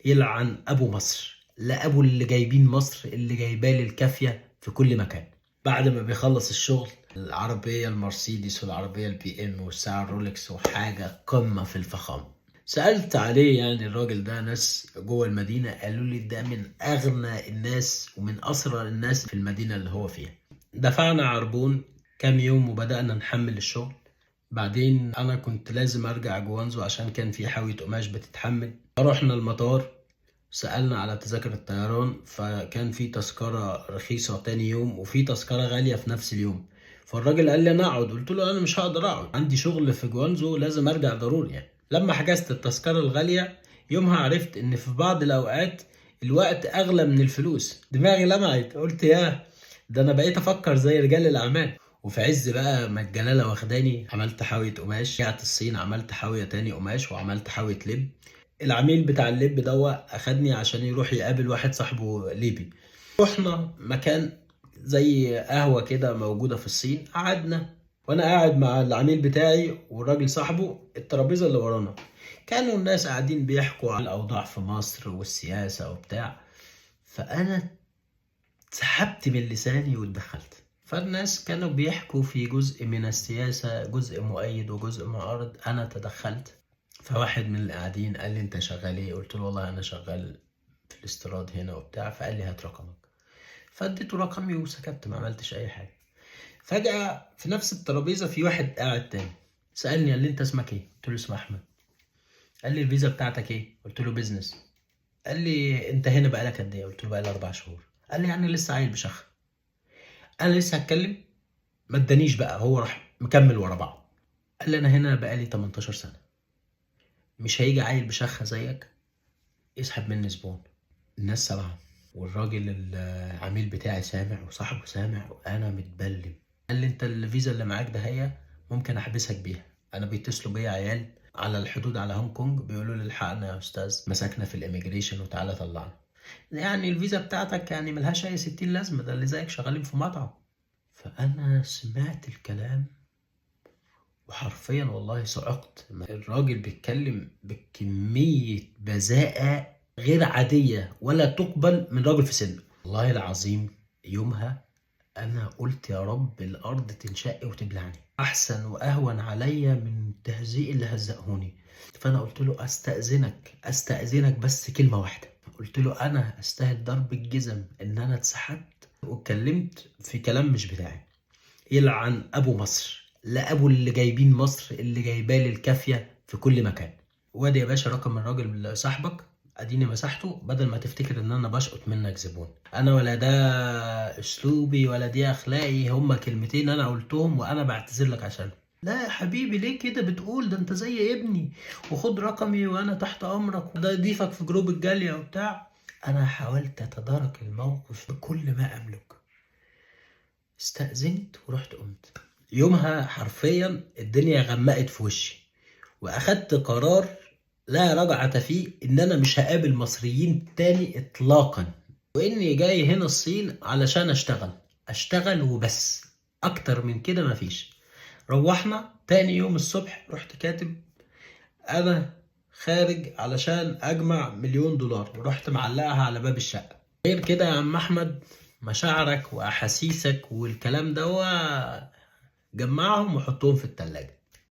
يلعن ابو مصر، لا ابو اللي جايبين مصر اللي جايبالي الكافيه في كل مكان. بعد ما بيخلص الشغل، العربية المرسيدس والعربية البي ام والساعة الرولكس وحاجه قمة في الفخامة. سألت عليه يعني الراجل ده ناس جوه المدينة، قالوا لي ده من أغنى الناس ومن أسرى الناس في المدينة اللي هو فيها. دفعنا عربون كام يوم وبدأنا نحمل الشغل. بعدين أنا كنت لازم أرجع جوانزو عشان كان في حاوية قماش بتتحمل. رحنا المطار، سألنا على تذاكر الطيران، فكان في تذكرة رخيصة تاني يوم وفي تذكرة غالية في نفس اليوم. فالراجل قال لي أنا أقعد، قلت له أنا مش هقدر أقعد، عندي شغل في جوانزو لازم أرجع ضروري يعني. لما حجزت التذكرة الغالية يومها عرفت إن في بعض الأوقات الوقت أغلى من الفلوس. دماغي لمعت، قلت ياه ده أنا بقيت أفكر زي رجال الأعمال. وفي عز بقى ما الجلالة واخداني، عملت حاوية قماش، رجعت الصين عملت حاوية تاني قماش، وعملت حاوية لب. العميل بتاع اللب دوا أخدني عشان يروح يقابل واحد صاحبه ليبي. رحنا مكان زي قهوة كده موجودة في الصين، قعدنا وانا قاعد مع العميل بتاعي والراجل صاحبه. الترابيزة اللي ورانا كانوا الناس قاعدين بيحكوا على الاوضاع في مصر والسياسة وبتاع، فانا سحبت من لساني واتدخلت. فالناس كانوا بيحكوا في جزء من السياسة، جزء مؤيد وجزء معارض، انا تدخلت. فواحد من اللي قاعدين قال لي انت شغال ايه؟ قلت له والله انا شغال في الاستيراد هنا وبتاع. فقال لي هات رقمك، فاديته رقمي وسكت، ما عملتش اي حاجة. فجأة في نفس الترابيزة في واحد قاعد تاني سألني قال لي انت اسمك ايه؟ قلت له اسمي احمد. قال لي الفيزا بتاعتك ايه؟ قلت له business. قال لي انت هنا بقالك قد ايه؟ قلت له بقالي 4 شهور. قال لي يعني لسه عيل بشخ. انا لسه هتكلم، ما ادانيش بقى، هو راح مكمل ورا بعض. قال لي انا هنا بقالي 18 سنة، مش هيجي عيل بشخة زيك يسحب مني زبون. الناس سامعة، والراجل العميل بتاعي سامع وصاحبه سامع، وانا متبلم. قال لي انت الفيزا اللي معاك ده هي ممكن احبسك بيها، انا بيتصلوا بيا عيال على الحدود على هونج كونج بيقولوا لي الحقنا يا استاذ، مسكنا في ال immigration وتعالى طلعنا، يعني الفيزا بتاعتك يعني ملهاش اي 60 لازمه، ده اللي زيك شغالين في مطعم. فانا سمعت الكلام وحرفيا والله صعقت. الراجل بيتكلم بكمية بذاءه غير عادية ولا تقبل من راجل في سنة. والله العظيم يومها انا قلت يا رب الارض تنشق وتبلعني، احسن واهون عليا من التهزيق اللي هزقهوني. فانا قلت له استاذنك، استاذنك بس كلمة واحدة. قلت له انا استاهل ضرب الجزم ان انا اتسحبت واتكلمت في كلام مش بتاعي. يلعن ابو مصر، لا ابو اللي جايبين مصر اللي جايبالي الكافيه في كل مكان. وادي يا باشا رقم الراجل صاحبك، اديني مساحته، بدل ما تفتكر ان انا بشقط منك زبون. انا ولا ده اسلوبي ولا دي اخلاقي، هما كلمتين انا قلتهم وانا بعتذر لك عشانهم. لا يا حبيبي ليه كده بتقول، ده انت زي ابني، وخد رقمي وانا تحت امرك، وده يضيفك في group الجالية وبتاع. انا حاولت اتدارك الموقف بكل ما املك، استأذنت ورحت قمت. يومها حرفيا الدنيا غمقت في وشي، واخدت قرار لا رجعة فيه ان انا مش هقابل مصريين تاني اطلاقا، واني جاي هنا الصين علشان اشتغل، اشتغل وبس، اكتر من كده مفيش. روحنا تاني يوم الصبح رحت كاتب انا خارج علشان اجمع $1,000,000، ورحت معلقها على باب الشقة. غير كده يا عم احمد مشاعرك واحاسيسك والكلام ده جمعهم وحطهم في التلاجة.